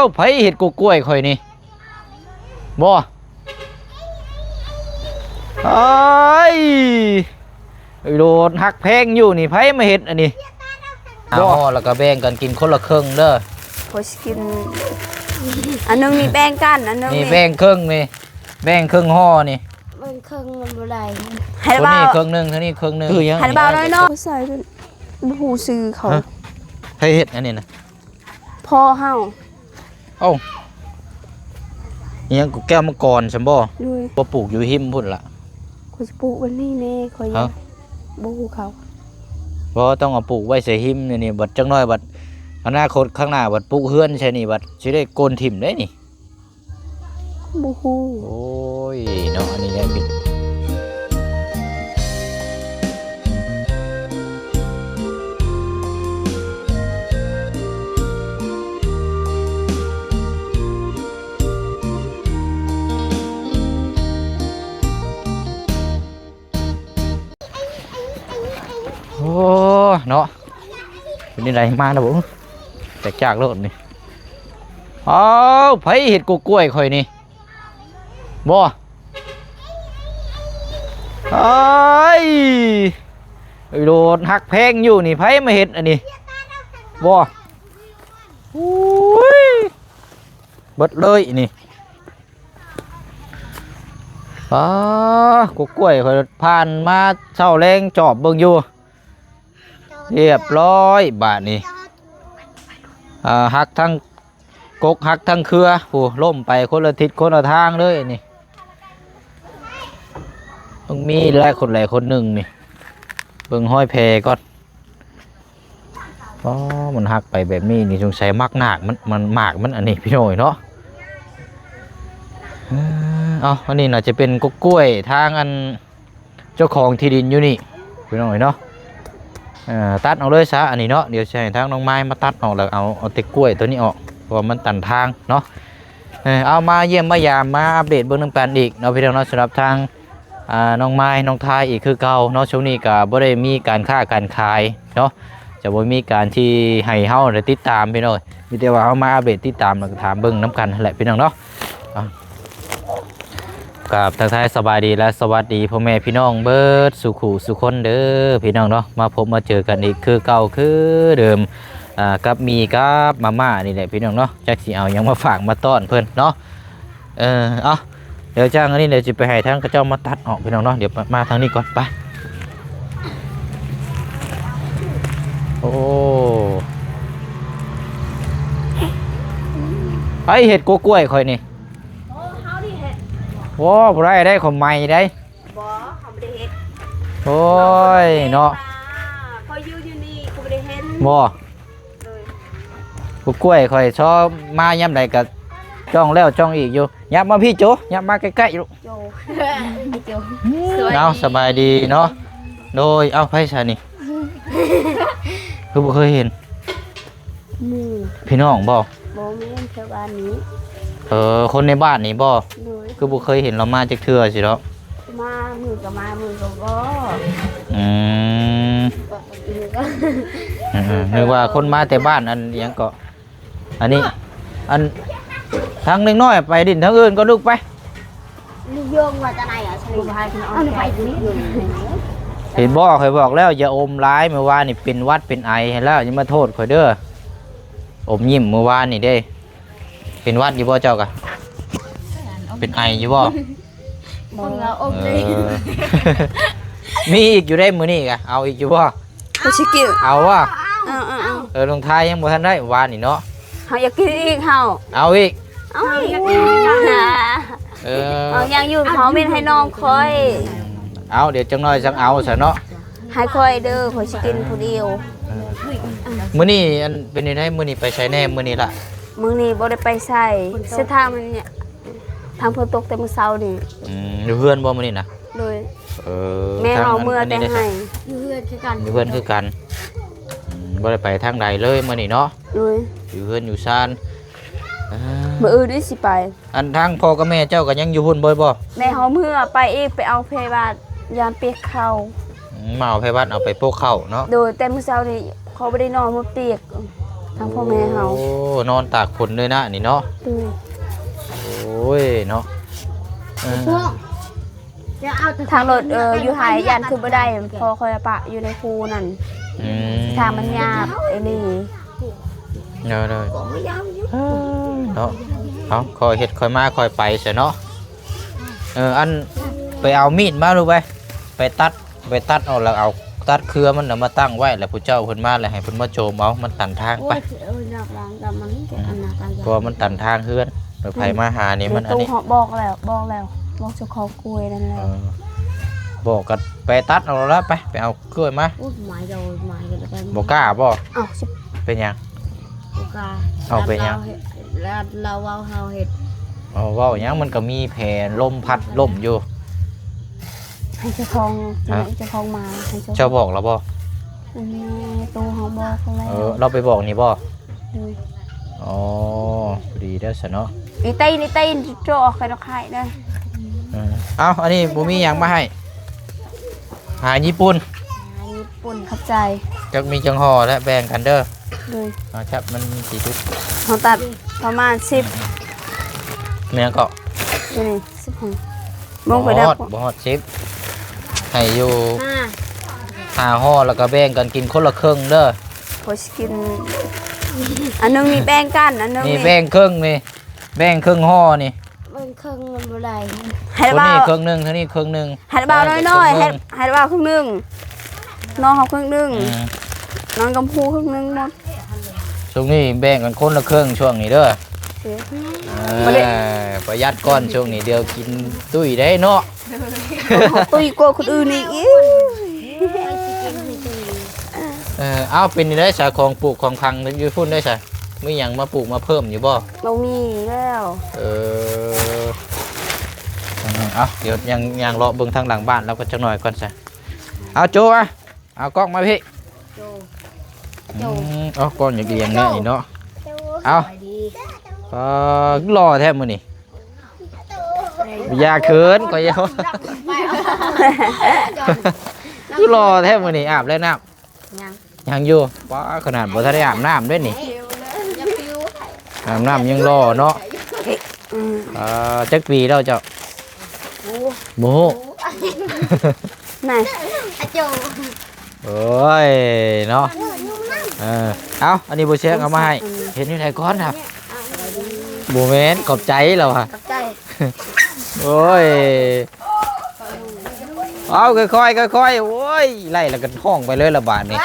ເອົາ ໃຜເຮັດກົກກ້ວຍຂ້ອຍນີ້? ບໍ່ ເອີຍ ໂດດ ຮັກແພງຢູ່ນີ້ ໃຜມາເຮັດອັນນີ້? ບໍ່ ຫໍ່ແລ້ວກໍແບ່ງກັນກິນຄົນລະເຄິ່ງເດີ. ຂ້ອຍຊິກິນ ອັນໜຶ່ງນີ້ແບ່ງກັນ ອັນໜຶ່ງນີ້ ນີ້ແບ່ງເຄິ່ງນີ້ ແບ່ງເຄິ່ງຫໍ່ນີ້ ແບ່ງເຄິ່ງມັນບໍ່ໄດ້ ໃຫ້ລະບ່າວ ຄົນນີ້ເຄິ່ງໜຶ່ງ ຄົນນີ້ເຄິ່ງໜຶ່ງ ໃຫ້ລະບ່າວນ້ອຍເນາະ ໃສ່ ບໍ່ຮູ້ຊື່ເຂົາ ຮະ ໃຜເຮັດອັນນີ້ນະ? ພໍ່ເຮົາ ເອົ້າ ອີ່ຫຍັງກໍແກ້ວມັງກອນຊັ້ນບໍ່? ໂດຍ ບໍ່ປູກຢູ່ຮິມພຸ້ນລະ? ຂ້ອຍຊິປູກວັນນີ້ແນ່ ຂ້ອຍ ຮະ ບໍ່ຮູ້ເຂົາ ບໍ່ ຕ້ອງເອົາປູກໄວ້ໃສ່ຮິມນີ້ ບັດຈັກໜ້ອຍ ບັດອະນາຄົດຂ້າງໜ້າ ບັດປຸກເຮືອນໃສ່ນີ້ ບັດຊິໄດ້ໂກນຖິ້ມເດ້ນີ້. ບໍ່ຮູ້ ໂອ້ຍ ເນາະ ອັນນີ້ແຫຼະ ໂອ້ ເນາະ ເປັນຈັ່ງໃດ ມາແລ້ວບໍ່? ແຕກຈາກໂລດນີ້ ອ້າວ ໃຜເຮັດກົກກ້ວຍຂ້ອຍນີ້? ບໍ່ ເອີຍ ໂດດ ຮັກແພງຢູ່ນີ້ ໃຜມາເຮັດອັນນີ້? ບໍ່ ໂອ້ຍ ເບິດເລີຍນີ້. ອາ ກົກກ້ວຍຂ້ອຍຜ່ານມາເຊົ້າແລງຈອບເບິ່ງຢູ່ ຮຽບຮ້ອຍບາດນີ້ ອາ ຫັກທັງກົກຫັກທັງເຄືອ ໂອ້ ລົ້ມໄປຄົນລະທິດຄົນລະທາງເລີຍນີ້ ຕ້ອງມີແຫຼະຄົນໃດຄົນໜຶ່ງນີ້ ເບິ່ງຮອຍແຜກ່ອນ. ອໍ ມັນຫັກໄປແບບນີ້ນີ້ ສົງໄສໝາກໜາກມັນ ມັນ ໝາກມັນອັນນີ້ພີ່ນ້ອງເນາະ. ເອີ ເອົາ ອັນນີ້ໜ້າຈະເປັນກົກກ້ວຍທາງອັນເຈົ້າຂອງທີ່ດິນຢູ່ນີ້ພີ່ນ້ອງເນາະ. ເອີ ຕັດອອກເລີຍຊະອັນນີ້ເນາະ ດຽວຊິໃຫ້ທາງນ້ອງມາຍມາຕັດອອກ ແລ້ວເອົາ ເອົາແຕ່ກ້ວຍໂຕນີ້ອອກ ເພາະວ່າມັນຕັນທາງເນາະ. ເອີ ເອົາ ມາຢ້ຽມມາຢາມ ມາອັບເດດເບິ່ງນຳກັນອີກເນາະ ພີ່ນ້ອງເນາະ. ສຳລັບທາງ ອ່າ ນ້ອງມາຍ ນ້ອງທາຍອີກຄືເກົ່າເນາະ. ຊ່ວງນີ້ກໍບໍ່ໄດ້ມີການຄ້າການຂາຍເນາະ ຈະບໍ່ມີການທີ່ໃຫ້ເຮົາໄດ້ຕິດຕາມພີ່ນ້ອງ ມີແຕ່ວ່າເຮົາມາອັບເດດຕິດຕາມ ແລ້ວກໍຖາມເບິ່ງນຳກັນຫັ້ນແຫຼະພີ່ນ້ອງເນາະ. ອ່າ ກາບທັກທາຍສະບາຍດີ ແລະ ສະຫວັດດີພໍ່ແມ່ພີ່ນ້ອງເບິດສູ່ຄູ່ສູ່ຄົນເດີພີ່ນ້ອງເນາະ. ມາພົບມາເຈີກັນອີກຄືເກົ່າຄືເດີມ ອ່າ ກັບໝີ່ກັບມາມ່ານີ້ແຫຼະພີ່ນ້ອງເນາະ. ຈັກຊິເອົາຫຍັງມາຝາກມາຕ້ອນເພິ່ນເນາະ. ເອີ ເອົາ ດຽວຈັ່ງອັນນີ້ ດຽວຊິໄປໃຫ້ທາງເຂົາເຈົ້າມາຕັດອອກພີ່ນ້ອງເນາະ. ດຽວມາທາງນີ້ກ່ອນໄປ. ໂອ້ ໃຜເຮັດກົກກ້ວຍຂ້ອຍນີ້? ໂອ້ ເຮົານີ້ເຮັດ. ໂອ້ ບໍ່ໄດ້ໄດ໋ ຂ້ອຍໃໝ່ໄດ໋. ບໍ່ ເຮົາບໍ່ໄດ້ເຮັດ. ໂອ້ຍ ເນາະ ເຂົາຢູ່ ຢູ່ນີ້ ເຂົາບໍ່ໄດ້ເຫັນ. ບໍ່ ໂດຍ ກົກກ້ວຍຂ້ອຍຊໍມາຍາມໃດກໍຈ້ອງແລ້ວຈ້ອງອີກຢູ່. ຫຍັບມາພີ້ໂຈ ຫຍັບມາໃກ້ໆລູກ. ໂຈ ໂຈ ເອົາ ສະບາຍດີເນາະ. ໂດຍ ເອົາ ໃຜຊະນີ້? ຄືບໍ່ເຄີຍເຫັນ. ໝູ່ ພີ່ນ້ອງບໍ່? ບໍ່ແມ່ນ ແຖວບ້ານນີ້. ເອີ ຄົນໃນບ້ານນີ້ບໍ່? ໂດຍ ຄືບໍ່ເຄີຍເຫັນລາວມາຈັກເທື່ອຊີ້ດອກ. ມາມື້ກໍມາ ມື້ກໍບໍ່. ອືມ ເອີ ເອີ ນຶກວ່າຄົນມາແຕ່ບ້ານ ອັນຫຍັງເກາະ ອັນນີ້ ອັນ ທາງເດັກນ້ອຍໄປຫຼິ້ນທາງອື່ນກ່ອນລູກໄປ. ລູກໂຍງວ່າຈະໄດ້ອະ ເອົາໄປ ເຫັນບໍ່ ຂ້ອຍບອກແລ້ວ ຢ່າອົມຫຼາຍ. ມື້ວານນີ້ເປັນຫວັດເປັນໄອໃຫ້ແລ້ວ ຢ່າມາໂທດຂ້ອຍເດີ. ອົມຍິ້ມມື້ວານນີ້ເດ້. ເປັນຫວັດຢູ່ບໍ່ເຈົ້າກະ? ເປັນໄອຢູ່ບໍ່? ບໍ່ ເອີ ມີອີກຢູ່ເດ້ມື້ນີ້ກະ ເອົາອີກຢູ່ບໍ່? ເຮົາຊິກິນ ເອົາບໍ່? ເອີ ເອີ ເອີ ເອີ ນ້ອງທາຍຍັງບໍ່ທັນໄດ້ວານນີ້ເນາະ. ເຮົາຢາກກິນອີກ ເຮົາ ເອົາອີກ ເອົາອີກ ເອີ ເຮົາຍັງຢູ່ ເຮົາເມັນໃຫ້ນ້ອງຂ້ອຍ. ເອົາ ດຽວຈັກໜ້ອຍຈັ່ງເອົາຊະເນາະ. ໃຫ້ຂ້ອຍເດີ ຂ້ອຍຊິກິນຜູ້ດຽວ. ເອີ ມື້ນີ້ອັນເປັນຈັ່ງໃດ? ມື້ນີ້ໄປໃສແດ່ມື້ນີ້ລະ? ມື້ນີ້ບໍ່ໄດ້ໄປໃສ ເສຍທາງມັນ ທາງຝົນຕົກແຕ່ມື້ເຊົ້ານີ້. ອືມ ຢູ່ເຮືອນບໍ່ມື້ນີ້ນະ? ໂດຍ ເອີ ແມ່ເຮົາເມືອແຕ່ໄຮ່. ຢູ່ເຮືອນຄືກັນ ຢູ່ເຮືອນຄືກັນ. ອືມ ບໍ່ໄດ້ໄປທາງໃດເລີຍມື້ນີ້ເນາະ? ໂດຍ ຢູ່ເຮືອນຢູ່ຊານ. ອ່າ ມື້ອື່ນນີ້ຊິໄປ. ອັນທາງພໍ່ກັບແມ່ເຈົ້າກໍຍັງຢູ່ພຸ້ນບໍ່? ບໍ່ ແມ່ເຮົາເມືອໄປອີກ ໄປເອົາໄພບາດ ຢາມປຽກເຂົ້າ. ອືມ ມາເອົາໄພບາດ ເອົາໄປໂປະເຂົ້າເນາະ? ໂດຍ ແຕ່ມື້ເຊົ້ານີ້ ເຂົາບໍ່ໄດ້ນອນ ມັນປຽກ. ທາງພໍ່ແມ່ເຮົາ. ໂອ້ ນອນຕາກຝົນເລີຍນະນີ້ເນາະ. ໂດຍ. ໂອ້ຍເນາະ. ເອີ ທາງລົດ ເອີ ຢູ່ໄຮ່ຢ້ານຂຶ້ນບໍ່ໄດ້ ພໍ່ຂ້ອຍປະຢູ່ໃນພູນັ້ນ. ອືມ ທາງມັນຍາກອີ່ຫຼີ. ໂດຍໆ. ເອີ ເນາະ ເອົາ ຄ່ອຍເຮັດຄ່ອຍມາຄ່ອຍໄປຊະເນາະ. ເອີ ອັນ ໄປເອົາມີດມາລູກໄປ ໄປຕັດ ໄປຕັດເອົາ ແລ້ວເອົາ ຕັດເຄືອມັນ ແລ້ວມາຕັ້ງໄວ້ ແລ້ວຜູ້ເຈົ້າເພິ່ນມາ ແລ້ວໃຫ້ເພິ່ນມາໂຈມເອົາ ມັນຕັນທາງໄປ. ໂອ້ຍ ເອີ ຢາກລ້າງກັບມັນ ອືມ ອັນນັ້ນກໍຢາກ ເພາະວ່າມັນຕັນທາງເຮືອນ ແລ້ວໃຜມາຫານີ້ມັນອັນນີ້. ບອກແລ້ວ ບອກແລ້ວ ບອກເຈົ້າຂອງກ້ວຍນັ້ນແຫຼະ. ເອີ ບອກກໍໄປຕັດເອົາລະໄປ ໄປເອົາກ້ວຍມາ. ໂອ້ຍ ໝາຍເຈົ້າ ໝາຍກັນໄປ ບໍ່ກ້າບໍ່? ເອົ້າ ຊິ ເປັນຫຍັງ? ບໍ່ກ້າ. ເອົາ ເປັນຫຍັງ? ລາວເວົ້າເຮົາເຮັດ. ເອົາ ເວົ້າຫຍັງ ມັນກໍມີແຜນ ລົມພັດລົມຢູ່. ໃຫ້ເຈົ້າຂອງ ຮະ? ເຈົ້າຂອງໝາ ໃຫ້ເຈົ້າ ເຈົ້າບອກລະບໍ່? ອັນນີ້ໂຕເຮົາບອກແລ້ວ. ເອີ ລາວໄປບອກນີ້ບໍ່? ໂດຍ. ອໍ ດີແລ້ວຊະເນາະ. ອີໄຕ ອີໄຕ ໂຈອອກໄປດອກໄຂ່ເດີ. ເອີ ເອົາ ອັນນີ້ບໍ່ມີຫຍັງມາໃຫ້ ອາຫານຍີ່ປຸ່ນ. ອາຫານຍີ່ປຸ່ນ ຂອບໃຈ. ຈັກມີຈັກຫໍ່ແຫຼະ ແບ່ງກັນເດີ. ໂດຍ. ເອົາ ຈັບ ມັນຊິດຸ. ເຮົາຕັດປະມານສິບ. ແມ່ນເກາະ ນີ້ ສິບຫົ່ວ. ບໍ່ຮອດ ບໍ່ຮອດສິບ ໃຫ້ຢູ່ຫ້າ ຫ້າຫໍ່ ແລ້ວກໍແບ່ງກັນກິນຄົນລະເຄິ່ງເດີ. ຂ້ອຍຊິກິນ ອັນໜຶ່ງນີ້ແບ່ງກັນ ອັນໜຶ່ງນີ້ ນີ້ແບ່ງເຄິ່ງນີ້ ແບ່ງເຄິ່ງຫໍ່ນີ້. ເບິ່ງເຄິ່ງມັນບໍ່ໄດ້ ໃຫ້ລະບ່າວ ຄົນນີ້ເຄິ່ງໜຶ່ງ ຄົນນີ້ເຄິ່ງໜຶ່ງ ໃຫ້ລະບ່າວນ້ອຍໆ ໃຫ້ ໃຫ້ລະບ່າວເຄິ່ງໜຶ່ງ ນ້ອງເຮົາເຄິ່ງໜຶ່ງ ອືມ ນ້ອງກຳພູເຄິ່ງໜຶ່ງໝົດ. ຊ່ວງນີ້ແບ່ງກັນຄົນລະເຄິ່ງຊ່ວງນີ້ເດີ. ໂອເຄ ເອີ ປະຢັດກ່ອນຊ່ວງນີ້ ດຽວກິນຕຸ້ຍໄດ້ເນາະ. ຕຸ້ຍກວ່າຄົນອື່ນອີກ. ເອີ ເອົາ ເປັນຈັ່ງໃດສາ ຂອງປູກຂອງຝັງຢູ່ພຸ້ນໄດ້ສາ ມີຫຍັງມາປູກມາເພີ່ມຢູ່ບໍ່? ບໍ່ມີແລ້ວ. ເອີ ເອົາ ດຽວຍ່າງ ຍ່າງເລາະເບິ່ງທາງຫຼັງບ້ານລາວກ່ອນຈັກໜ່ອຍກ່ອນຊະ. ເອົາ ໂຈມາ ເອົາກ້ອງມາພີ້ ໂຈ ອືມ ເອົາກ້ອງຢາກລຽງແນ່ນີ້ເນາະ. ເອົາ ສະບາຍດີ ເອີ ຫຼໍ່ແທ້ມື້ນີ້. ຢ່າເຂີນ ຂ້ອຍຢາກ ຄືຫຼໍ່ແທ້ມື້ນີ້. ອາບແລ້ວນ້ຳ? ຍັງ ຍັງຢູ່. ປ້າ ຂະໜາດບໍ່ທັນໄດ້ອາບນ້ຳເດ້ນີ້ ອາບນ້ຳຍັງຫຼໍ່ເນາະ. ອືມ ອ່າ ຈັກປີແລ້ວເຈົ້າ? ບໍ່ຮູ້ ນະ ອາໂຈ. ໂອ້ຍເນາະ ເອີ ເອົາ ອັນນີ້ບໍ່ແຊງເອົາມາໃຫ້ ເຮັດແນວໃດກ່ອນນະ? ບໍ່ແມ່ນ ຂອບໃຈລາວຫະ ຂອບໃຈ. ໂອ້ຍ ເອົາ ຄ່ອຍໆ ຄ່ອຍໆ ໂອ້ຍ ໄລ່ແລ້ວກໍຮ້ອງໄປເລີຍລະບາດນີ້.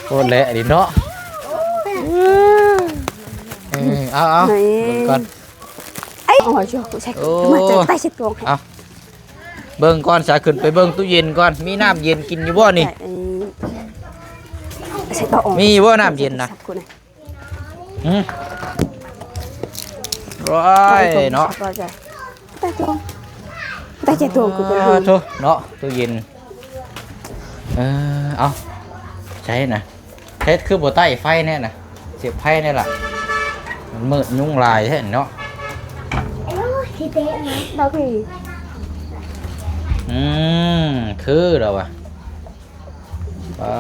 ໂຄດແຫຼະນີ້ເນາະ. ເອີ ເອົາໆ ເບິ່ງກ່ອນ. ເອົາ ເບິ່ງກ່ອນຊະ ຂຶ້ນໄປເບິ່ງຕູ້ເຢັນກ່ອນ ມີນ້ຳເຢັນກິນຢູ່ບໍ່ນີ້? ມີຢູ່ບໍ່ນ້ຳເຢັນນະ? ຫຶ ໂອ້ຍເນາະ ຕາຍຕົວ ຕາຍຕົວ ເອີ ໂທ້ເນາະ ຕູ້ເຢັນ. ເອີ ເອົາ ໃຊ້ນະ ເຮັດຄືບໍ່ໄຕ້ໄຟແນ່ນະ ສຽບໄຟແນ່ລະ ມັນມືດຍຸງຫຼາຍແທ້ເນາະ. ອືມ ຄືລະວະ. ປາ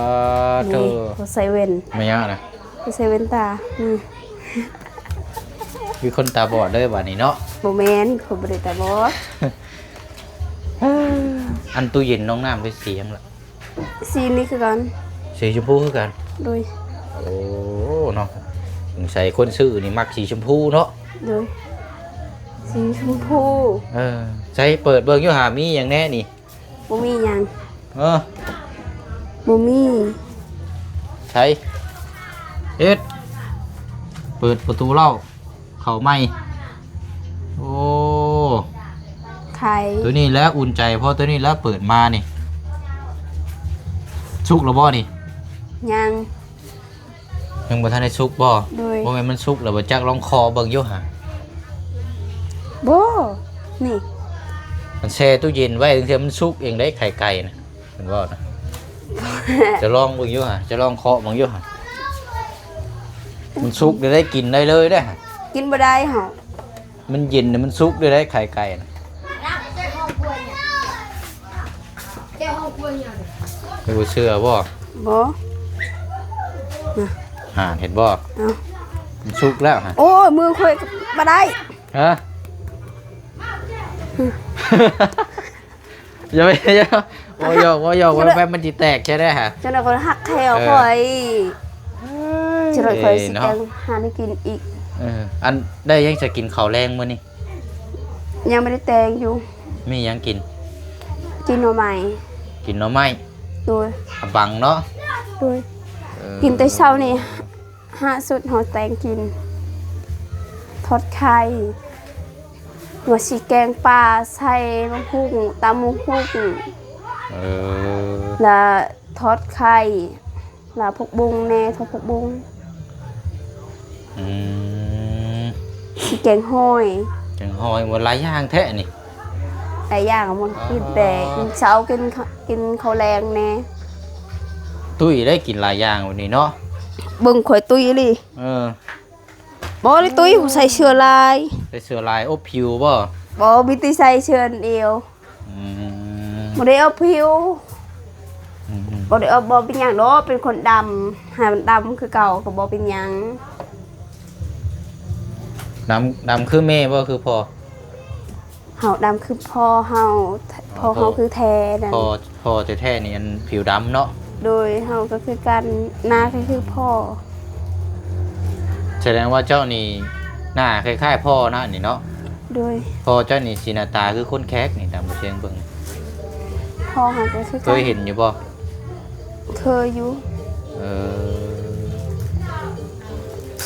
ໂທ ນີ້ ຜູ້ໃສ່ແວ່ນ ແມ່ນຫຍັງນະ? ຜູ້ໃສ່ແວ່ນຕາ ນີ້ ຄືຄົນຕາບອດເລີຍບາດນີ້ເນາະ. ບໍ່ແມ່ນ ຂ້ອຍບໍ່ໄດ້ຕາບອດ. ອັນຕູ້ເຢັນນ້ອງນ້ຳເປັນສີຫຍັງລະ? ສີນີ້ຄືກັນ ສີຊົມພູຄືກັນ. ໂດຍ. ໂອ້ ເນາະ ສົງໄສຄົນຊື້ນີ້ມັກສີຊົມພູເນາະ. ໂດຍ ສີຊົມພູ. ເອີ ໃສເປີດເບິ່ງຢູ່ຫາ ມີຫຍັງແນ່ນີ້? ບໍ່ມີຫຍັງ. ເອີ ບໍ່ມີ. ໃສ ເຮັດ ເປີດປະຕູເລົ້າ ເຂົ້າໃໝ່. ໂອ້ ໄຂ່ ໂຕນີ້ແຫຼະອຸ່ນໃຈ ເພາະໂຕນີ້ແຫຼະເປີດມານີ້. ສຸກແລ້ວບໍ່ນີ້? ຍັງ. ຍັງບໍ່ທັນໄດ້ສຸກບໍ່? ໂດຍ. ບໍ່ແມ່ນມັນສຸກແລ້ວບໍ່ຈັກ ລອງເຄາະເບິ່ງຢູ່ຫາ. ບໍ່ ນີ້ ມັນແຊ່ຕູ້ເຢັນໄວ້ ບາງເທື່ອມັນສຸກເອງໄດ໋ ໄຂ່ໄກ່ນະ ເພິ່ນເວົ້ານະ. ຈະລອງເບິ່ງຢູ່ຫາ ຈະລອງເຄາະເບິ່ງຢູ່ຫາ. ມັນສຸກໄດ້ ໄດ້ກິນໄດ້ເລີຍເດ້ຫາ. ກິນບໍ່ໄດ້ຫາ. ມັນເຢັນນະ ມັນສຸກເດ້ໄດ໋ ໄຂ່ໄກ່ນະ. ເຈົ້າເຊື່ອບໍ່? ບໍ່ ນະ. ຫາ ເຫັນບໍ່? ເອົ້າ ມັນສຸກແລ້ວຫະ. ໂອ້ຍ ມືຂ້ອຍບໍ່ໄດ້. ຮະ? ຢ່າໄປ ຢ່າ ເວົ້າຫຍອກ ເວົ້າຫຍອກ ເວົ້າແບບມັນຊິແຕກໃຊ່ໄດ້ຫະ. ເຈົ້າໜ້ອຍກໍຫັກແຂ້ວຂ້ອຍ. ເອີ ເຈົ້າໜ້ອຍຂ້ອຍຊິແຕ່ງຫາແນວກິນອີກ. ເອີ ອັນ ໄດ້ຫຍັງຈະກິນເຂົ້າແລງມື້ນີ້? ຍັງບໍ່ໄດ້ແຕ່ງຢູ່. ມີຫຍັງກິນ? ກິນໜໍ່ໄມ້. ກິນໜໍ່ໄມ້? ໂດຍ. ອາບັງເນາະ? ໂດຍ. ເອີ ກິນແຕ່ເຊົ້ານີ້ ຫ້າຊຸດເຮົາແຕ່ງກິນ ທອດໄຂ່ ວ່າຊິແກງປາໃສ່ບັກຫຸ່ງ ຕຳບັກຫຸ່ງ. ເອີ ລະທອດໄຂ່ ລະຜັກບົ້ງແດ່ ທອດຜັກບົ້ງ. ອືມ ຊິແກງຫອຍ. ແກງຫອຍ ວ່າຫຼາຍຢ່າງແທ້ນີ້. ຫຼາຍຢ່າງໝົດ. ອໍ ກິນແຕ່ ກິນເຊົ້າ ກິນ ກິນເຂົ້າແລງແດ່. ຕຸ້ຍໄດ້ກິນຫຼາຍຢ່າງວັນນີ້ເນາະ. ເບິ່ງຂ້ອຍຕຸ້ຍອີ່ຫຼີ. ເອີ ບໍ່ໄດ້ຕຸ້ຍ ໃສ່ເສື້ອລາຍ. ໃສ່ເສື້ອລາຍອົບຜິວບໍ່? ບໍ່ ມີແຕ່ໃສ່ເສື້ອອັນດຽວ. ອືມ ບໍ່ໄດ້ອົບຜິວ. ອືມ ບໍ່ໄດ້ອົບ ບໍ່ເປັນຫຍັງດອກ ເປັນຄົນດຳ ໃຫ້ມັນດຳຄືເກົ່າກໍບໍ່ເປັນຫຍັງ. ດຳ ດຳຄືແມ່ບໍ່ ຄືພໍ່? ເຮົາດຳຄືພໍ່ເຮົາ. ອໍ ພໍ່ເຮົາຄືແທ້ນັ້ນ. ພໍ່ ພໍ່ແທ້ໆນີ້ອັນຜິວດຳເນາະ. ໂດຍ ເຮົາກໍຄືກັນ ໜ້າກໍຄືພໍ່. ສະແດງວ່າເຈົ້ານີ້ໜ້າຄ້າຍໆພໍ່ນະນີ້ເນາະ. ໂດຍ. ພໍ່ເຈົ້ານີ້ຊິໜ້າຕາຄືຄົນແຂກນີ້ ຕາມບໍ່ຊຽງເບິ່ງ. ພໍ່ເຮົາກໍຄືກັນ. ເຄີຍເຫັນຢູ່ບໍ່? ເຄີຍຢູ່. ເອີ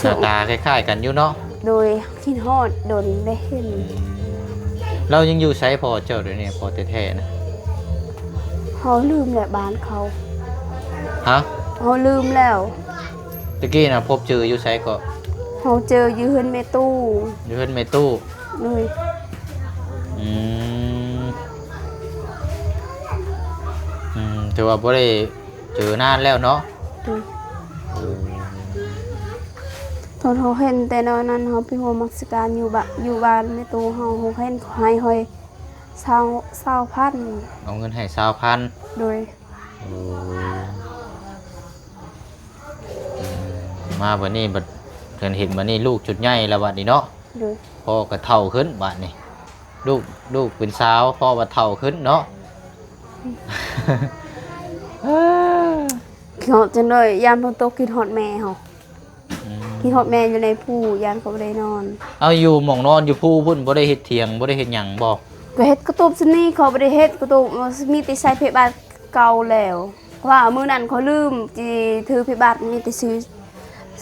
ໜ້າຕາຄ້າຍໆກັນຢູ່ເນາະ. ໂດຍ ຄິດຮອດດົນໄດ້ເຫັນ. ອືມ ລາວຍັງຢູ່ໃສພໍ່ເຈົ້າດຽວນີ້ ພໍ່ແທ້ໆນະ? ເຮົາລືມແລ້ວບ້ານເຂົາ. ຮະ? ເຮົາລືມແລ້ວ. ຕະກີ້ນະພົບເຈີຢູ່ໃສເກາະ? ເຮົາເຈີຢູ່ເຮືອນແມ່ຕູ້. ຢູ່ເຮືອນແມ່ຕູ້. ໂດຍ. ອືມ ອືມ ຖືວ່າບໍ່ໄດ້ ເຈີນານແລ້ວເນາະ. ໂດຍ. ເອີ ຕອນເຮົາເຫັນແຕ່ນ້ອຍນັ້ນ ເຮົາໄປຮ່ວມນະມັດສະການຢູ່ບ້ານ ຢູ່ບ້ານແມ່ຕູ້ເຮົາ ເຮົາເຫັນເຂົາໃຫ້ຂ້ອຍຊາວ ຊາວພັນ. ເອົາເງິນໃຫ້ຊາວພັນ. ໂດຍ. ໂອ້ ມາບັດນີ້ບັດ ເຫັນບັດນີ້ລູກຈົນໃຫຍ່ແລ້ວບັດນີ້ເນາະ. ໂດຍ. ພໍ່ກໍເຖົ້າຂຶ້ນບັດນີ້ ລູກ ລູກເປັນສາວ ພໍ່ບັດເຖົ້າຂຶ້ນເນາະ. ຄິດຮອດຈັ່ງໃດ ຍາມຝົນຕົກຄິດຮອດແມ່ເຮົາ. ອືມ ຄິດຮອດແມ່ຢູ່ໃນພູ ຢ້ານເຂົາບໍ່ໄດ້ນອນ. ເອົາ ຢູ່ໝ່ອງນອນຢູ່ພູພຸ້ນ ບໍ່ໄດ້ເຮັດຖຽງ ບໍ່ໄດ້ເຮັດຫຍັງບໍ່? ກໍເຮັດກະຕູບຊຳນີ້ ເຂົາບໍ່ໄດ້ເຮັດກະຕູບ ມີແຕ່ໃສ່ຜ້າບາດເກົ່າແລ້ວ. ເພາະວ່າມື້ນັ້ນເຂົາລືມຊິຖືຜ້າບາດ ມີແຕ່ຊື້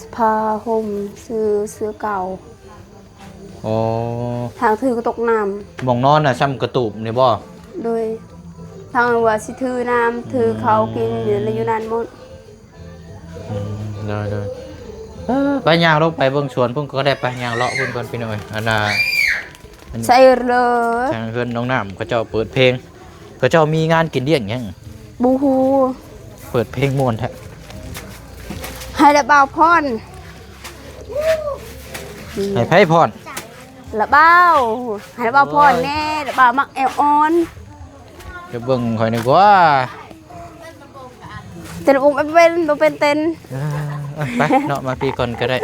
ຜ້າຫົ່ມ ຊື້ເສື້ອເກົ່າ. ອໍ ທາງຖືກະຕຸກນ້ຳ. ໝ່ອງນອນນະຊ່ຳກະຕູບນີ້ບໍ່? ໂດຍ. ທາງວ່າຊິຖືນ້ຳ ຖືເຂົ້າກິນຢູ່ ຢູ່ນັ້ນໝົດ. ອືມ ໂດຍໆ ເອີ ໄປຍ່າງລົງໄປເບິ່ງສວນພຸ້ນກໍໄດ້ ໄປຍ່າງເລາະພຸ້ນກ່ອນພີ່ນ້ອງເອີຍ. ອັນນ່າ ໃສ່ເລີ ທາງເຮືອນນ້ອງນ້ຳເຂົາເຈົ້າເປີດເພງ ເຂົາເຈົ້າມີງານກິນລ້ຽງຫຍັງ? ບໍ່ຮູ້. ເປີດເພງມ່ວນແທ້. ໃຫ້ລະບ່າວພອນ. ໃຫ້ໃຜພອນ? ລະບ່າວ. ໃຫ້ລະບ່າວພອນແດ່. ໂອ້ຍ ລະບ່າວມັກແອວອ່ອນ. ຈະເບິ່ງຂ້ອຍນີ້ກວ່າ ເຕັ້ນວົງບໍ່ເປັນ ບໍ່ເປັນເຕັ້ນ. ເອີ ໄປເນາະ ມາພີ້ກ່ອນກໍໄດ້.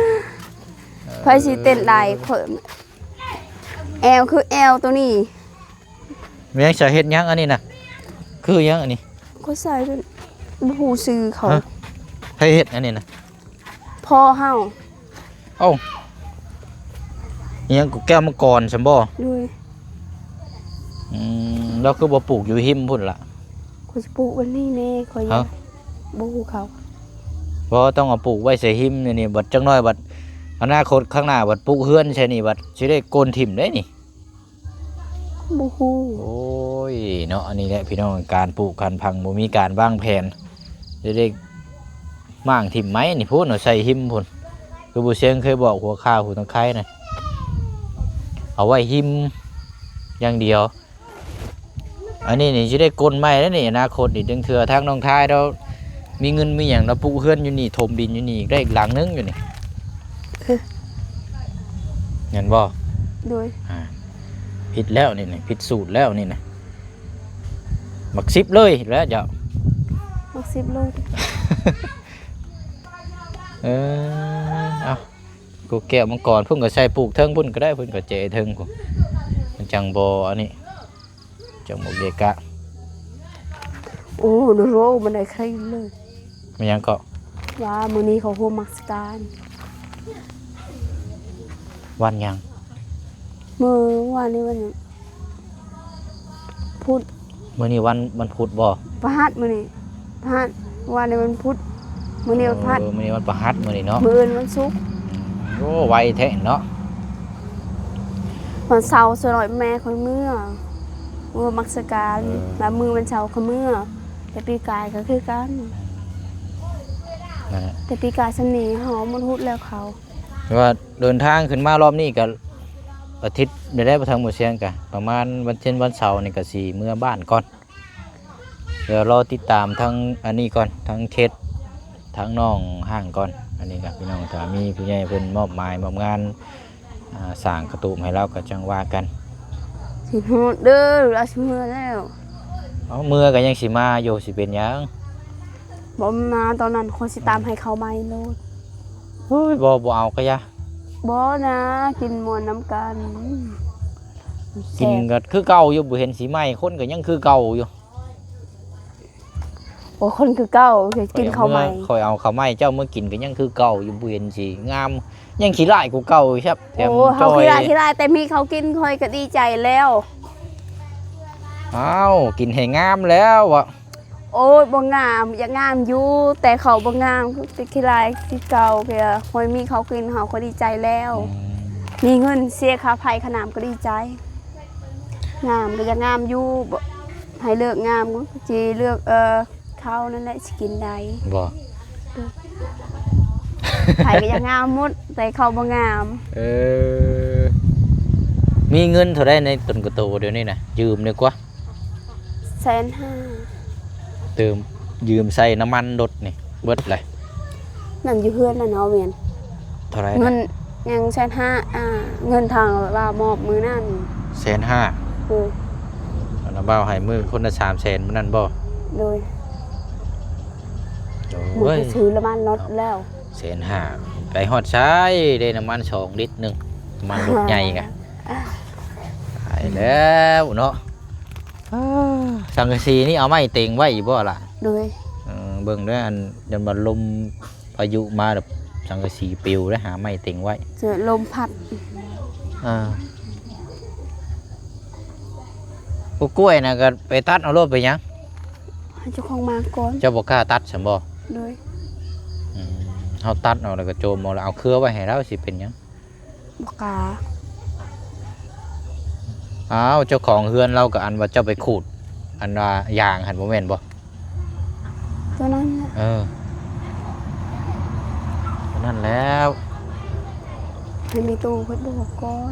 ໃຜຊິເຕັ້ນໄດ້ ຂ້ອຍ ແອວຄືແອວໂຕນີ້. ແມ່ນຫຍັງ ສາເຮັດຫຍັງອັນນີ້ນະ? ຄືຫຍັງອັນນີ້? ຂ້ອຍໃສ່ ບໍ່ຮູ້ຊື່ເຂົາ. ຮະ? ໃຜເຮັດອັນນີ້ນະ? ພໍ່ເຮົາ. ເອົ້າ ອີຫຍັງກໍແກ້ວມັງກອນຊັ້ນບໍ່? ໂດຍ. ອືມ ລາວຄືບໍ່ປູກຢູ່ຮິມພຸ້ນລະ? ຂ້ອຍຊິປູກໄວ້ນີ້ແນ່ ຂ້ອຍ ຮະ? ບໍ່ຮູ້ເຂົາ. ບໍ່ ຕ້ອງເອົາປູກໄວ້ໃສ່ຮິມນີ້ ບັດຈັກໜ້ອຍ ບັດອະນາຄົດຂ້າງໜ້າ ບັດປຸກເຮືອນໃສ່ນີ້ ບັດຊິໄດ້ໂກນຖິ້ມເດ້ນີ້. ບໍ່ຮູ້. ໂອ້ຍເນາະ ອັນນີ້ແຫຼະພີ່ນ້ອງ ການປູກການຝັງ ບໍ່ມີການວາງແຜນ ເດັກໆ ມ້າງຖິ້ມໄມ້ນີ້ພຸ້ນ ເອົາໃສ່ຮິມພຸ້ນ. ຄືບໍ່ຊຽງເຄີຍບອກຫົວຂ່າວຜູ້ຕັງໄຄນະ ເອົາໄວ້ຮິມຢ່າງດຽວ. ອັນນີ້ນີ້ຊິໄດ້ໂກນໃໝ່ແລ້ວນີ້ ອະນາຄົດນີ້ ເຖິງເທື່ອທາງນ້ອງທາຍລາວມີເງິນມີຫຍັງ ລາວປຸກເຮືອນຢູ່ນີ້ ຖົມດິນຢູ່ນີ້ ໄດ້ອີກຫຼັງໜຶ່ງຢູ່ນີ້. ເອີ ແມ່ນບໍ່? ໂດຍ. ອ່າ ຜິດແລ້ວນີ້ນະ ຜິດສູດແລ້ວນີ້ນະ. ໝາກສິບເລີຍແຫຼະເຈົ້າ. ໝາກສິບໂລດ. ເອີ ເອົາ ກູແກ້ວມັງກອນ ເພິ່ນກໍໃສ່ປູກເທິງພຸ້ນກໍໄດ້ ເພິ່ນກໍແຈະເທິງພຸ້ນ ມັນຈັ່ງບໍ່ອັນນີ້ ຈັ່ງບໍ່ເກະກະ. ໂອ້ ໂນໂຣ ມັນໄດ້ໃຄເລີຍ. ແມ່ນຫຍັງເກາະ? ວ່າມື້ນີ້ເຂົາໂຮມມັກສະການ. ວັນຫຍັງ? ມື້ວານນີ້ວັນຫຍັງ? ພຸດ. ມື້ນີ້ວັນ ວັນພຸດບໍ່? ພະຫັດມື້ນີ້ ພະຫັດ. ວານນີ້ວັນພຸດ ມື້ນີ້ວັນພະຫັດ. ເອີ ມື້ນີ້ວັນພະຫັດມື້ນີ້ເນາະ ມື້ອື່ນວັນສຸກ. ໂອ້ ໄວແທ້ເນາະ. ວັນເສົາສ່ວນຫຼາຍແມ່ຂ້ອຍເມືອ ເມືອມັກສະການ. ເອີ ແລ້ວມື້ວັນເສົາຂ້ອຍເມືອ. ແຕ່ປີກາຍກໍຄືກັນ ນັ້ນແຫຼະ ແຕ່ປີກາຍຊ່ຳນີ້ເຮົາໝົດຮຸດແລ້ວເຂົາ. ແຕ່ວ່າເດີນທາງຂຶ້ນມາລອບນີ້ກໍອາທິດໄດ້ ບໍ່ທັນໝົດສຽງ ກະປະມານວັນຈັນວັນເສົານີ້ກໍຊິເມືອບ້ານກ່ອນ. ດຽວລໍຕິດຕາມທາງອັນນີ້ກ່ອນ ທາງເຂດ ທາງໜອງຫ້າງກ່ອນ. ອັນນີ້ກໍພີ່ນ້ອງ ຖ້າມີຜູ້ໃຫຍ່ເພິ່ນມອບໝາຍມອບງານ ອ່າ ສ້າງກະຕູບໃຫ້ລາວກໍຈັ່ງວ່າກັນ. ຊິຮອດເດີ ລາວຊິເມືອແລ້ວ. ເອົາ ເມືອກໍຍັງຊິມາຢູ່ ຊິເປັນຫຍັງ? ບໍ່ມາຕອນນັ້ນ ຂ້ອຍຊິຕາມໃຫ້ເຂົ້າໃໝ່ໂລດ. ໂອ້ຍ ບໍ່ ບໍ່ເອົາກະຢ່າ. ບໍ່ນາ ກິນມ່ວນນຳກັນ. ກິນກໍຄືເກົ່າຢູ່ ບໍ່ເຫັນຊິໃໝ່ ຄົນກໍຍັງຄືເກົ່າຢູ່. ໂອ້ ຄົນຄືເກົ່າ ກິນເຂົ້າໃໝ່. ຂ້ອຍເອົາເຂົ້າໃໝ່ເຈົ້າມາກິນກໍຍັງຄືເກົ່າຢູ່ ບໍ່ເຫັນຊິງາມ ຍັງຂີ້ຮ້າຍກວ່າເກົ່າອີກ. ໂອ້ ເຮົາຂີ້ຮ້າຍ ຂີ້ຮ້າຍ ແຕ່ມີເຂົາກິນຂ້ອຍກໍດີໃຈແລ້ວ. ອ້າວ ກິນໃຫ້ງາມແລ້ວ. ໂອ້ຍ ບໍ່ງາມ ຢາກງາມຢູ່ ແຕ່ເຂົາບໍ່ງາມ ຄືຂີ້ຮ້າຍຄືເກົ່າ. ຂ້ອຍມີເຂົາກິນເຮົາກໍດີໃຈແລ້ວ. ອືມ ມີເງິນເສຍຄ່າໄຟຄ່ານ້ຳກໍດີໃຈ. ງາມກໍຢາກງາມຢູ່ ໃຫ້ເລືອກງາມ ຊິເລືອກ ເອີ ເຂົ້ານັ້ນແຫຼະຊິກິນໄດ້. ບໍ່ ໃຜກໍຢາກງາມໝົດ ແຕ່ເຂົາບໍ່ງາມ. ເອີ ມີເງິນເທົ່າໃດໃນຕົນກະໂຕດຽວນີ້ນະ? ຢືມດີກວ່າ. ແສນຫ້າ. ຕື່ມ ຢືມໃສ່ນ້ຳມັນລົດນີ້ເບິດເລີຍ. ນັ້ນຢູ່ເຮືອນນັ້ນເນາະ ແມ່ນ. ເທົ່າໃດນະ? ເງິນຍັງແສນຫ້າ ອ່າ ເງິນທາງລາວມອບມື້ນັ້ນ ແສນຫ້າ. ເອີ ອັນນະ ບ່າວໃຫ້ມື້ຄົນລະສາມແສນມື້ນັ້ນບໍ່? ໂດຍ. ໂອ້ຍ ໄປຊື້ນ້ຳມັນລົດແລ້ວ ແສນຫ້າ ໄປຮອດໃສເດ້ ນ້ຳມັນສອງລິດໜຶ່ງ ນ້ຳມັນລົດໃຫຍ່ກະ ຕາຍແລ້ວເນາະ. ອ່າ ສັງກະສີນີ້ເອົາໄມ້ເຕັງໄວ້ຢູ່ບໍ່ລະ? ໂດຍ. ເອີ ເບິ່ງເດີ ອັນ ຢ້ານວ່າລົມພາຍຸມາແລ້ວສັງກະສີປິວເດີ ຫາໄມ້ເຕັງໄວ້. ເຈີລົມພັດ. ອ່າ ໂອ້ ກ້ວຍນະກໍໄປຕັດເອົາໂລດ ເປັນຫຍັງ? ໃຫ້ເຈົ້າຂອງມາກ່ອນ. ເຈົ້າບໍ່ກ້າຕັດຊັ້ນບໍ່? ໂດຍ. ອືມ ເຮົາຕັດເອົາແລ້ວກໍໂຈມເອົາ ແລ້ວເອົາເຄືອໄວ້ໃຫ້ລາວ ຊິເປັນຫຍັງ? ບໍ່ກ້າ. ອ້າວ ເຈົ້າຂອງເຮືອນລາວກໍອັນວ່າເຈົ້າໄປຂູດ ອັນວ່າຢາງຫັ້ນ ບໍ່ແມ່ນບໍ່? ຕົວນັ້ນແຫຼະ. ເອີ ຕົວນັ້ນແລ້ວ. ໃຫ້ມີຕູ້ເພິ່ນບອກກ່ອນ.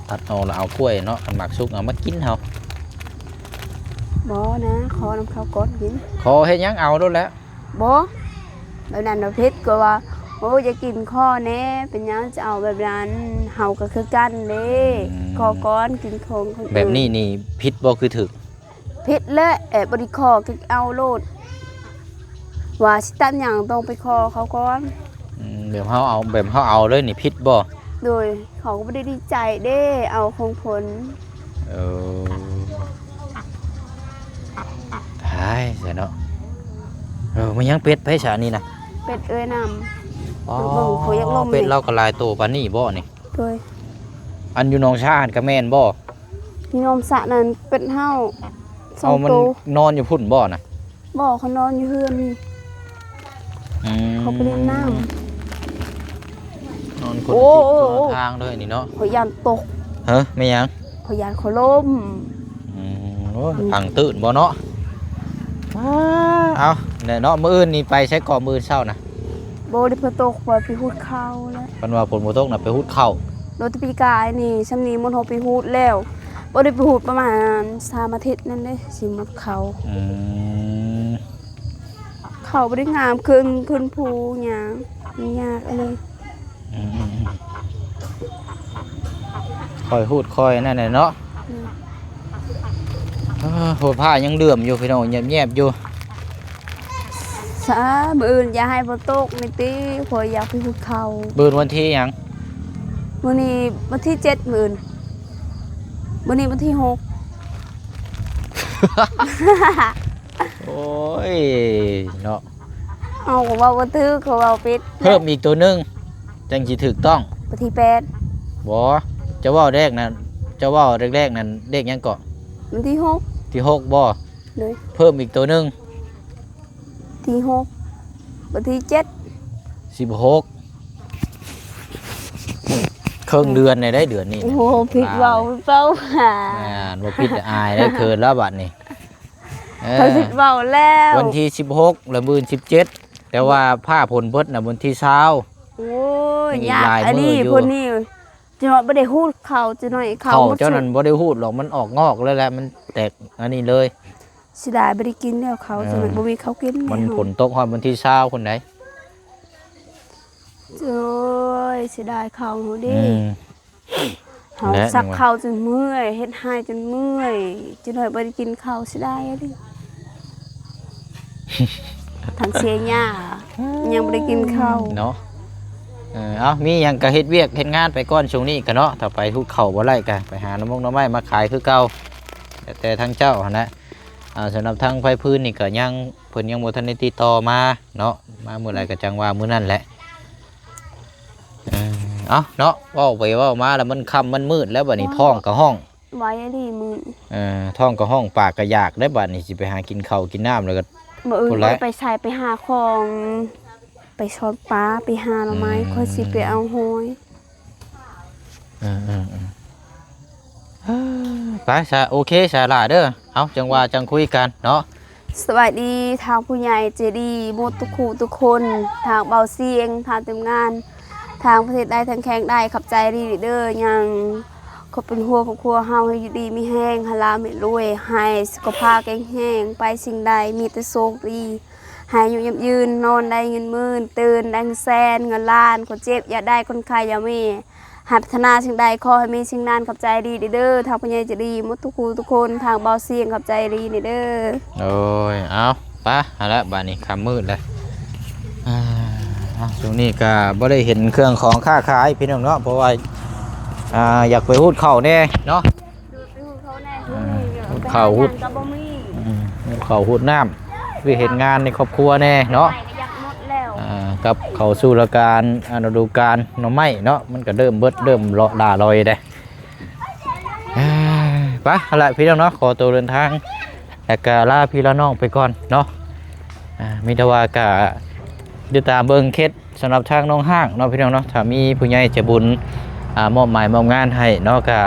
ຕັດເອົາລະເອົາກ້ວຍເນາະ ຄັນໝາກສຸກເອົາມາກິນເຮົາ. ບໍ່ນະ ຂໍນຳເຂົາກ່ອນກິນ. ຂໍເຮັດຫຍັງເອົາໂລດແຫຼະ. ບໍ່ ແບບນັ້ນນະຜິດ ກໍວ່າ ໂອ້ ຢາກກິນຂໍແດ່ ເປັນຫຍັງຈະເອົາແບບນັ້ນ ເຮົາກໍຄືກັນເດ້. ອືມ ຂໍກ່ອນ ກິນຂອງຄົນອື່ນ. ແບບນີ້ນີ້ຜິດບໍ່ ຄືຖືກ? ຜິດແຫຼະ ແອບບໍ່ໄດ້ຂໍກໍເອົາໂລດ ວ່າຊິຕັດຫຍັງຕ້ອງໄປຂໍເຂົາກ່ອນ. ອືມ ແບບເຮົາເອົາ ແບບເຮົາເອົາເລີຍນີ້ຜິດບໍ່? ໂດຍ. ເຂົາກໍບໍ່ໄດ້ດີໃຈເດ້ ເອົາຂອງເພິ່ນ. ເອີ ຕາຍຊະເນາະ. ເອີ ມັນຍັງເປັດໄປຊະນີ້ນະ? ເປັດເອື້ອຍນຳ. ອໍ ເບິ່ງ ເຂົາຢາກລົມ ເປັດລາວກໍຫຼາຍໂຕປານນີ້ບໍ່ນີ້? ໂດຍ. ອັນຢູ່ໜອງຊາຫັ້ນກໍແມ່ນບໍ່? ຢູ່ໜອງຊານັ້ນເປັດເຮົາສອງໂຕ. ເອົາ ມັນນອນຢູ່ພຸ້ນບໍ່ນະ? ບໍ່ ເຂົານອນຢູ່ເຮືອນນີ້. ອືມ ເຂົາໄປຫຼິ້ນນ້ຳ. ນອນຄົນລະທິດ ໂອ້ ຄົນລະທາງເລີຍນີ້ເນາະ. ຂ້ອຍຢ້ານຕົກ. ເຮີ ແມ່ນຫຍັງ? ຂ້ອຍຢ້ານຂ້ອຍລົ້ມ. ອືມ ໂອ້ຍ ອືມ ພັງຕື່ນບໍ່ເນາະ. ອ້າ ເອົາແຫຼະເນາະ. ມື້ອື່ນນີ້ໄປໃສເກາະ ມື້ອື່ນເຊົ້ານະ? ບໍ່ໄດ້ຝົນຕົກ ຂ້ອຍໄປຫູດເຂົ້າແຫຼະ. ເພິ່ນວ່າຝົນບໍ່ຕົກນະ ໄປຫູດເຂົ້າ. ໂດຍ ແຕ່ປີກາຍນີ້ ຊ່ຳນີ້ໝົດ ເຮົາໄປຫູດແລ້ວ. ບໍ່ໄດ້ໄປຫູດປະມານສາມອາທິດນັ້ນເດ້ ຊິໝົດເຂົ້າ. ອືມ ເຂົ້າບໍ່ໄດ້ງາມ ຂຶ້ນ ຂຶ້ນພູຫຍັງ ມັນຍາກອັນນີ້. ອືມ ອືມ ອືມ ຄ່ອຍຫູດຄ່ອຍນັ້ນແຫຼະເນາະ. ອືມ ເອີ ໂຫ ຜ້າຍັງເຫຼື້ອມຢູ່ພີ່ນ້ອງ ແຍບໆຢູ່. ສາ ມື້ອື່ນຢ່າໃຫ້ຝົນຕົກນີ້ຕິ ຂ້ອຍຢາກໄປຫຸດເຂົ້າ. ມື້ອື່ນວັນທີຫຍັງ? ມື້ນີ້ວັນທີເຈັດ ມື້ອື່ນ. ມື້ນີ້ວັນທີຫົກ. ໂອ້ຍ ເນາະ ເຮົາກໍເວົ້າບໍ່ຖືກ ເຂົາເວົ້າຜິດ. ເພີ່ມອີກໂຕໜຶ່ງ ຈັ່ງຊິຖືກຕ້ອງ. ວັນທີແປດ. ບໍ່ ເຈົ້າເວົ້າແລກນັ້ນ ເຈົ້າເວົ້າແລກໆນັ້ນ ເລກຫຍັງເກາະ? ວັນທີຫົກ. ທີຫົກບໍ່? ໂດຍ. ເພີ່ມອີກໂຕໜຶ່ງ. ທີຫົກ. ວັນທີເຈັດ. ສິບຫົກ. ເຄິ່ງເດືອນໄດ້ເດືອນນີ້. ໂອ້ ຜິດເວົ້າ ຜິດເວົ້າ. ແມ່ນ ບໍ່ຜິດອາຍໄດ້ ເຂີນແລ້ວບັດນີ້. ເອີ ເຂົາຜິດເວົ້າແລ້ວ. ວັນທີສິບຫົກ ແລ້ວມື້ອື່ນສິບເຈັດ ແຕ່ວ່າຟ້າຝົນເບິດນະ ວັນທີຊາວ. ໂອ້ຍ ຍາກ ອີກຫຼາຍມື້ຢູ່. ອັນນີ້ ຄົນນີ້ ຈະໜ້ອຍບໍ່ໄດ້ຫູດເຂົ້າ ຈະໜ້ອຍເຂົ້າ ເຂົ້າເຈົ້ານັ້ນບໍ່ໄດ້ຫູດຫຼອກ ມັນອອກງອກເລີຍແຫຼະ ມັນແຕກອັນນີ້ເລີຍ. ເສຍດາຍບໍ່ໄດ້ກິນແລ້ວເຂົ້າ ເອີ ຈະໜ້ອຍບໍ່ມີເຂົ້າກິນ. ມັນຝົນຕົກຮອດວັນທີຊາວພຸ້ນໃດ໋. ໂອ້ຍ ເສຍດາຍເຂົ້າເຮົາເດ້. ອືມ ເຮົາ ແລະ ສັກເຂົ້າຈົນເມື່ອຍ ເຮັດໄຮ່ຈົນເມື່ອຍ ຈະໜ້ອຍບໍ່ໄດ້ກິນເຂົ້າ ເສຍດາຍອີ່ຫຼີ. ທັງເສຍຫຍ້າ ຍັງບໍ່ໄດ້ກິນເຂົ້າເນາະ. ເອີ ເອົາ ມີຫຍັງກໍເຮັດວຽກເຮັດງານໄປກ່ອນຊ່ວງນີ້ກະເນາະ. ຖ້າໄປຫຸດເຂົ້າບໍ່ໄດ້ກະໄປຫາໜໍ່ມົງໜໍ່ໄມ້ມາຂາຍຄືເກົ່າ ແຕ່ທາງເຈົ້າຫັ້ນແຫຼະ. ອ່າ ສຳລັບທາງໄພພື້ນນີ້ກະຍັງ ເພິ່ນຍັງບໍ່ທັນໄດ້ຕິດຕໍ່ມາເນາະ. ມາມື້ໃດກະຈັ່ງວ່າມື້ນັ້ນແຫຼະ. ເອີ ເອົາເນາະ ເວົ້າໄປເວົ້າມາແລ້ວມັນຄ່ຳມັນມືດແລ້ວບັດນີ້ ທ້ອງກະຮ້ອງ. ໄວອີ່ຫຼີມື້ ເອີ ທ້ອງກໍຮ້ອງ ປາກກໍຢາກໄດ້ບັດນີ້ ຊິໄປຫາກິນເຂົ້າກິນນ້ຳ ແລ້ວກໍມື້ອື່ນຂ້ອຍໄປໃສ ໄປຫາຂອງ ໄປຊອນປາ ໄປຫາໜໍ່ໄມ້ ອືມ ຂ້ອຍຊິໄປເອົາຫອຍ. ເອີໆໆ ໄປຊະ ໂອເຄຊະຫຼ້າເດີ. ເອົາ ຈັ່ງວ່າຈັ່ງຄຸຍກັນເນາະ. ສະບາຍດີທາງຜູ້ໃຫຍ່ໃຈດີໝົດທຸກຄູ່ທຸກຄົນ ທາງເບົາສຽງ ທາງທີມງານ ທາງປະເທດໃດ ທາງແຂວງໃດ ຂອບໃຈອີ່ຫຼີເດີ ຍັງຄອຍເປັນຫ່ວງຄອບຄົວເຮົາ ໃຫ້ຢູ່ດີມີແຮງ ໃຫ້ລ່ຳໃຫ້ລວຍ ໃຫ້ສຸຂະພາບແຂງແຮງ ໄປສິ່ງໃດມີແຕ່ໂຊກດີ ໃຫ້ອາຍຸຍືນຍາວ ນອນໄດ້ເງິນໝື່ນ ຕື່ນໄດ້ເງິນແສນ ເງິນລ້ານ ຄົນເຈັບຢ່າໄດ້ ຄົນໄຂ້ຢ່າມີ ໃຫ້ປາດຖະໜາສິ່ງໃດ ຂໍໃຫ້ມີສິ່ງນັ້ນ. ຂອບໃຈອີ່ຫຼີເດີ ທາງຜູ້ໃຫຍ່ໃຈດີໝົດທຸກຄູ່ທຸກຄົນ ທາງເບົາສຽງ ຂອບໃຈອີ່ຫຼີເດີ. ໂອ້ຍ ເອົາ ໄປຫັ້ນລະ ບາດນີ້ຄ່ຳມືດແລ້ວ. ອ່າ ຊ່ວງນີ້ກະບໍ່ໄດ້ເຫັນເຄື່ອງຂອງຄ້າຂາຍພີ່ນ້ອງເນາະ ເພາະວ່າ ອ່າ ຢາກໄປຫູດເຂົ້າແດ່ເນາະ. ໄປຫູດເຂົ້າແດ່ ຫູດເຂົ້າຫູດ ກະບໍ່ມີ ຫູດເຂົ້າຫູດນ້ຳ ວຽກເຮັດງານໃນຄອບຄົວແດ່ເນາະ. ອ່າ ກັບເຂົ້າສູ່ລະການ ອ່າ ລະດູການໜໍ່ໄມ້ເນາະ ມັນກະເລີ່ມເບິດ ເລີ່ມເລາະລ່າລອຍເດ້. ອ່າ ໄປຫັ້ນລະພີ່ນ້ອງເນາະ ຂໍໂຕເດີນທາງ ແລ້ວກະລາພີ່ລານ້ອງໄປກ່ອນເນາະ. ອ່າ ມີແຕ່ວ່າກະຕິດຕາມເບິ່ງເຂດ ສຳລັບທາງໜອງຫ້າງເນາະພີ່ນ້ອງເນາະ ຖ້າມີຜູ້ໃຫຍ່ໃຈບຸນ ອ່າ ມອບໝາຍມອບງານໃຫ້ເນາະ ກະ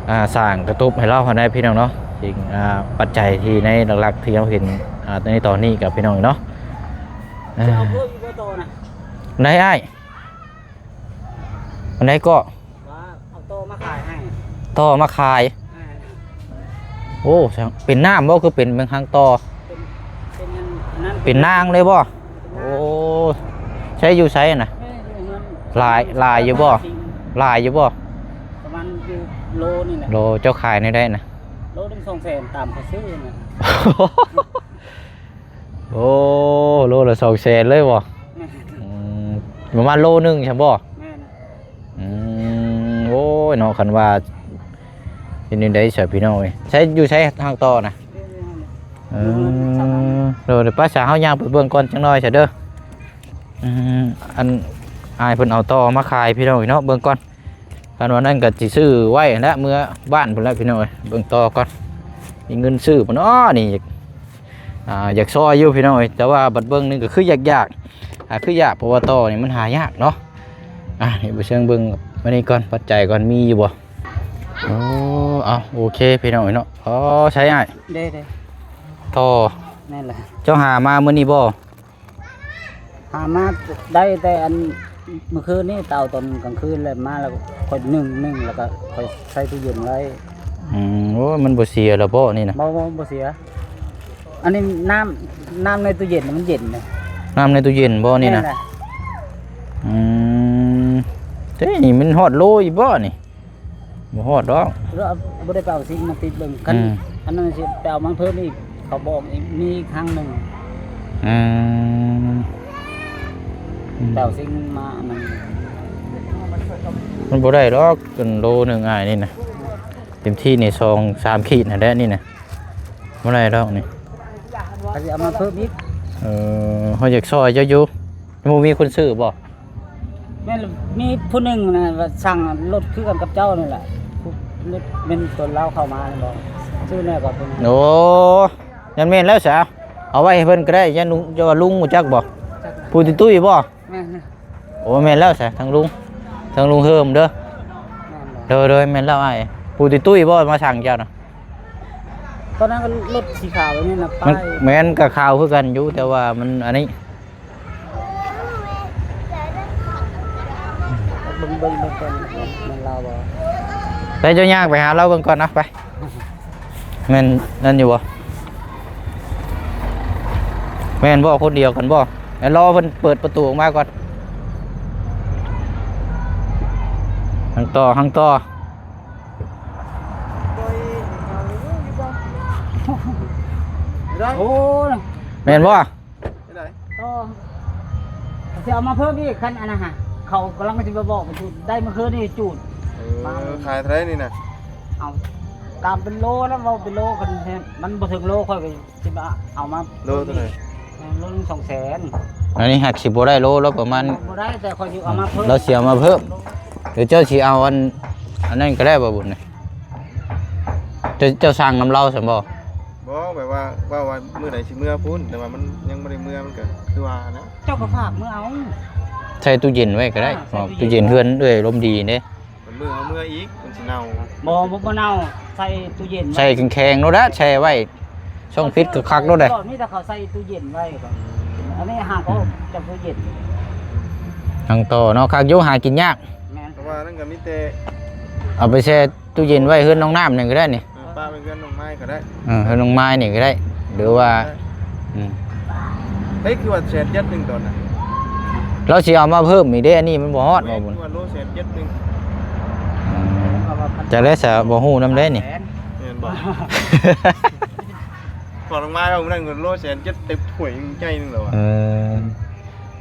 ອ່າ ສ້າງກະຕຸບໃຫ້ລາວຫັ້ນໄດ໋ພີ່ນ້ອງເນາະ. ສິ່ງ ອ່າ ປັດໄຈທີ່ໃນຫຼັກໆທີ່ເຮົາເຫັນ ອ່າ ໃນຕອນນີ້ກະພີ່ນ້ອງເນາະ. ເອີ ຈະເອົາເພີ່ມອີກບໍ່ຕໍ່ນະ? ໄດ້ອ້າຍ ອັນໃດເກາະ? ວ່າເອົາຕໍ່ມາຂາຍໃຫ້ ຕໍ່ມາຂາຍ. ເອີ ໂອ້ ເປັນນ້ຳບໍ່ ຄືເປັນເປັນຫາງຕໍ່? ເປັນ ເປັນອັນນັ້ນ ເປັນນາງເລີຍບໍ່? ເປັນນາງ. ໂອ້ ໃຊ້ຢູ່ໃສນະ? ເອີ ຢູ່ເຮືອນ. ຫຼາຍ ຫຼາຍຢູ່ບໍ່? ຫຼາຍຢູ່ບໍ່? ປະມານຢູ່ໂລນີ້ແຫຼະ. ໂລ ເຈົ້າຂາຍແນວໃດນະ? ໂລໜຶ່ງສອງແສນ ຕາມເຂົາຊື້ນະ. ໂອ້ ໂລລະສອງແສນເລີຍບໍ່? ແມ່ນ. ອືມ ປະມານໂລໜຶ່ງຊັ້ນບໍ່? ແມ່ນ. ອືມ ໂອ້ຍເນາະ ຄັນວ່າເປັນຈັ່ງໃດຊະພີ່ນ້ອງເອີຍ. ໃສ ຢູ່ໃສທາງຕໍ່ນະ? ເອີ ເອີ ເອີ ເອີ ເອີ ໄປຊະ ເຮົາຍ່າງໄປເບິ່ງກ່ອນຈັກໜ້ອຍຊະເດີ. ອືມ ອັນ ອ້າຍເພິ່ນເອົາຕໍ່ມາຂາຍພີ່ນ້ອງເນາະ ເບິ່ງກ່ອນ. ຄັນວ່ານັ້ນກໍຊິຊື້ໄວ້ຫັ້ນແຫຼະ ເມືອບ້ານພຸ້ນແຫຼະພີ່ນ້ອງເອີຍ. ເບິ່ງຕໍ່ກ່ອນ ມີເງິນຊື້ບໍ່ເນາະນີ້. ອ່າ ຢາກຊ່ອຍຢູ່ພີ່ນ້ອງເອີຍ ແຕ່ວ່າບັດເບິ່ງນີ້ກໍຄືຢາກໆ ອ່າ ຄືຢາກ ເພາະວ່າຕໍ່ນີ້ມັນຫາຍາກເນາະ. ອ່າ ໃຫ້ບໍ່ເຊີງເບິ່ງມານີ້ກ່ອນ ປັດໄຈກ່ອນ ມີຢູ່ບໍ່? ໂອ້ ເອົາ ໂອເຄພີ່ນ້ອງເອີຍເນາະ. ອໍ ໃຊ້ອ້າຍ ເດ້ໆ ຕໍ່ ແມ່ນແຫຼະ. ເຈົ້າຫາມາມື້ນີ້ບໍ່? ຫາມາໄດ້ແຕ່ອັນມື້ຄືນນີ້ ເອົາຕອນກາງຄືນແລ້ວມາ ແລ້ວຂ້ອຍໜຶ້ງ ໜຶ້ງ ແລ້ວກໍຂ້ອຍໃສ່ຕູ້ເຢັນໄວ້. ອືມ ໂອ້ ມັນບໍ່ເສຍລະບໍ່ນີ້ນະ? ບໍ່ ບໍ່ ບໍ່ເສຍ. ອັນນີ້ນ້ຳ ນ້ຳໃນຕູ້ເຢັນມັນເຢັນເດ້. ນ້ຳໃນຕູ້ເຢັນບໍ່ນີ້ນະ? ແມ່ນແຫຼະ. ອືມ ເດ້ ນີ້ມັນຮອດໂລຢູ່ບໍ່ນີ້? ບໍ່ຮອດດອກ. ບໍ່ໄດ້ໄປເອົາຊິງມາຕິດເບິ່ງ. ຄັນ ອືມ ອັນນັ້ນຊິໄປເອົາມາເພີ່ມອີກ ເຂົາບອກອີກ ມີອີກຄັ້ງໜຶ່ງ. ອືມ ແຕ່ວຊິງມາອັນນັ້ນ ມັນບໍ່ໄດ້ດອກ ເປັນໂລໜຶ່ງອ້າຍນີ້ນະ ເຕັມທີ່ນີ້ສອງສາມຂີດຫັ້ນແຫຼະນີ້ນະ ບໍ່ໄດ້ດອກນີ້ ເຂົາຊິເອົາມາເພີ່ມອີກ ເອີ ເຮົາຢາກຊ່ອຍເຈົ້າຢູ່ ບໍ່ມີຄົນຊື້ບໍ່? ແມ່ນ ມີຜູ້ໜຶ່ງນະວ່າສັ່ງລົດຄືກັນກັບເຈົ້ານີ້ແຫຼະ ຜູ້ ແມ່ນຕົນລາວເຂົ້າມາແມ່ນບໍ່? ຊື່ແນ່ກໍເປັນ ໂອ້ ຍັນແມ່ນແລ້ວສະ ເອົາໄວ້ໃຫ້ເພິ່ນກໍໄດ້ ຍັນລຸງ ເຈົ້າວ່າລຸງຮູ້ຈັກບໍ່? ຜູ້ຕິດຕຸ້ຍບໍ່? ແມ່ນ ໂອ້ ແມ່ນແລ້ວສະ ທາງລຸງ ທາງລຸງເຮີມເດີ ແມ່ນບໍ່? ໂດຍໆ ແມ່ນແລ້ວອ້າຍ ຜູ້ຕິດຕຸ້ຍບໍ່ມາສັ່ງເຈົ້ານະ? ຕອນນັ້ນກໍລົດສີຂາວນີ້ນະ ມັນ ປ້າຍ ແມ່ນກໍຂາວຄືກັນຢູ່ ແຕ່ວ່າມັນອັນນີ້ ເບິ່ງ ເບິ່ງ ເບິ່ງກ່ອນ ແມ່ນລາວບໍ່? ໄປ ເຈົ້າຍ່າງໄປຫາລາວເບິ່ງກ່ອນນະ ໄປ ແມ່ນນັ້ນຢູ່ບໍ່? ແມ່ນບໍ່? ຄົນດຽວກັນບໍ່? ແລ້ວລໍເພິ່ນເປີດປະຕູອອກມາກ່ອນ ຫັງຕໍ່ ຫັງຕໍ່ ໂອ້ຍ ແມ່ນບໍ່? ຈັ່ງໃດ? ກໍຊິເອົາມາເພີ່ມອີກ ຄັນອັນນັ້ນຫະ ເຂົາກຳລັງຊິມາບອກ ໄດ້ມື້ຄືນນີ້ຈູດ ເອີ ມາ ຂາຍເທົ່າໃດນີ້ນະ? ເອົາຕາມເປັນໂລນະ ເວົ້າເປັນໂລ ຄັນມັນບໍ່ເຖິງໂລ ຂ້ອຍກໍຊິມາເອົາມາໂລເທົ່າໃດ? ແມ່ນ ໂລໜຶ່ງສອງແສນ ອັນນີ້ຫາກຊິບໍ່ໄດ້ໂລ ລາວປະມານ ບໍ່ໄດ້ ແຕ່ຂ້ອຍຊິເອົາມາເພີ່ມ ລາວຊິເອົາມາເພີ່ມ ຫຼືເຈົ້າຊິເອົາອັນ ອັນນັ້ນກໍໄດ້ບໍ່ບຸນ? ເຈົ້າ ເຈົ້າສັ່ງນຳລາວຊັ້ນບໍ່? ບໍ່ ແບບວ່າເວົ້າວ່າມື້ໃດຊິເມືອພຸ້ນ ແຕ່ວ່າມັນຍັງບໍ່ໄດ້ເມືອ ມັນກໍຄືວ່ານະ ເຈົ້າກໍຝາກເມືອເອົາ ໃສ່ຕູ້ເຢັນໄວ້ກໍໄດ້ ອ່າ ໃສ່ຕູ້ເຢັນ ຕູ້ເຢັນເຮືອນເອື້ອຍລົມດີເດ້ ມັນມື້ເຮົາເມືອອີກ ມັນຊິເນົ່າ ບໍ່ ບໍ່ ບໍ່ເນົ່າ ໃສ່ຕູ້ເຢັນໄວ້ ໃສ່ແຂງໆໂລດແຫຼະ ແຊ່ໄວ້ ຊ່ອງພິດກໍຄັກໂລດເດ້ ມີແຕ່ເຂົາໃສ່ຕູ້ເຢັນໄວ້ກໍ ອັນນີ້ຫາກໍຈາກຕູ້ເຢັນ ທາງຕໍ່ເນາະ ຄັກຢູ່ ຫາກິນຍາກ ແມ່ນ ເພາະວ່ານັ້ນກໍມີແຕ່ ເອົາໄປແຊ່ຕູ້ເຢັນໄວ້ເຮືອນນ້ອງນ້ຳນີ້ກໍໄດ້ນີ້ ເອີ ປະໄວ້ເຮືອນນ້ອງໄມ້ກໍໄດ້ ເອີ ເຮືອນນ້ອງໄມ້ນີ້ກໍໄດ້ ຫຼືວ່າ ໄດ້ ອືມ ເຮີ້ຍ ຄືວ່າແສນເຈັດໜຶ່ງຕອນນັ້ນ ລາວຊິເອົາມາເພີ່ມອີກເດ້ ອັນນີ້ມັນບໍ່ຮອດບໍ່ບຸນ ຄືວ່າໂລແສນເຈັດໜຶ່ງ ອືມ ຈັກແລ້ວສະ ບໍ່ຮູ້ນຳເດ້ນີ້ ແມ່ນບໍ່? ຂອງນ້ອງໄມ້ເອົານັ້ນກໍໂລແສນເຈັດ ເຕັມຖ້ວຍໃຫຍ່ໜຶ່ງແລ້ວ ເອີ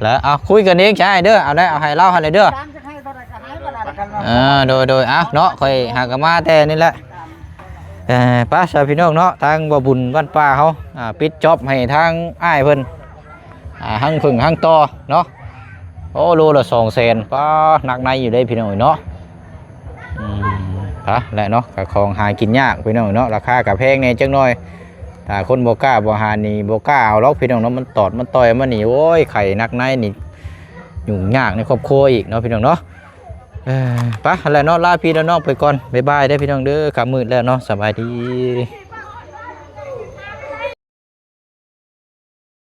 ແລ້ວ ເອົາ ຄຸຍກັນເອງຊະອ້າຍເດີ ເອົາໄດ້ ເອົາໃຫ້ລາວຫັ້ນແຫຼະເດີ ເອີ ໂດຍໆ ເອົາເນາະ ຂ້ອຍຫາກະມາແຕ່ນີ້ແຫຼະ ເອີ ໄປຊະພີ່ນ້ອງເນາະ ທາງບໍ່ບຸນບ້ານປ່າເຮົາ ອ່າ ປິດຈອບໃຫ້ທາງອ້າຍເພິ່ນ ອ່າ ຮັງເຜິ້ງຮັງຕໍ່ເນາະ ໂອ້ ໂລລະສອງແສນ ປ້າ ໜັກໃນຢູ່ເດ້ພີ່ນ້ອງເອີຍເນາະ ອືມ ໄປແຫຼະເນາະ ກະຂອງຫາກິນຍາກພີ່ນ້ອງເນາະ ລາຄາກະແພງແດ່ຈັກໜ້ອຍ ຖ້າຄົນບໍ່ກ້າບໍ່ຫານນີ້ ບໍ່ກ້າເອົາດອກພີ່ນ້ອງເນາະ ມັນຕອດມັນຕ່ອຍມານີ້ ໂອ້ຍ ໄຂ້ໜັກໃນນີ້ ຫຍຸ້ງຍາກໃນຄອບຄົວອີກເນາະພີ່ນ້ອງເນາະ ເອີ ໄປຫັ້ນແຫຼະເນາະ ລາພີ່ລານ້ອງໄປກ່ອນ ບາຍບາຍເດີພີ່ນ້ອງເດີ ຄ່ຳມືດແລ້ວເນາະ ສະບາຍດີ.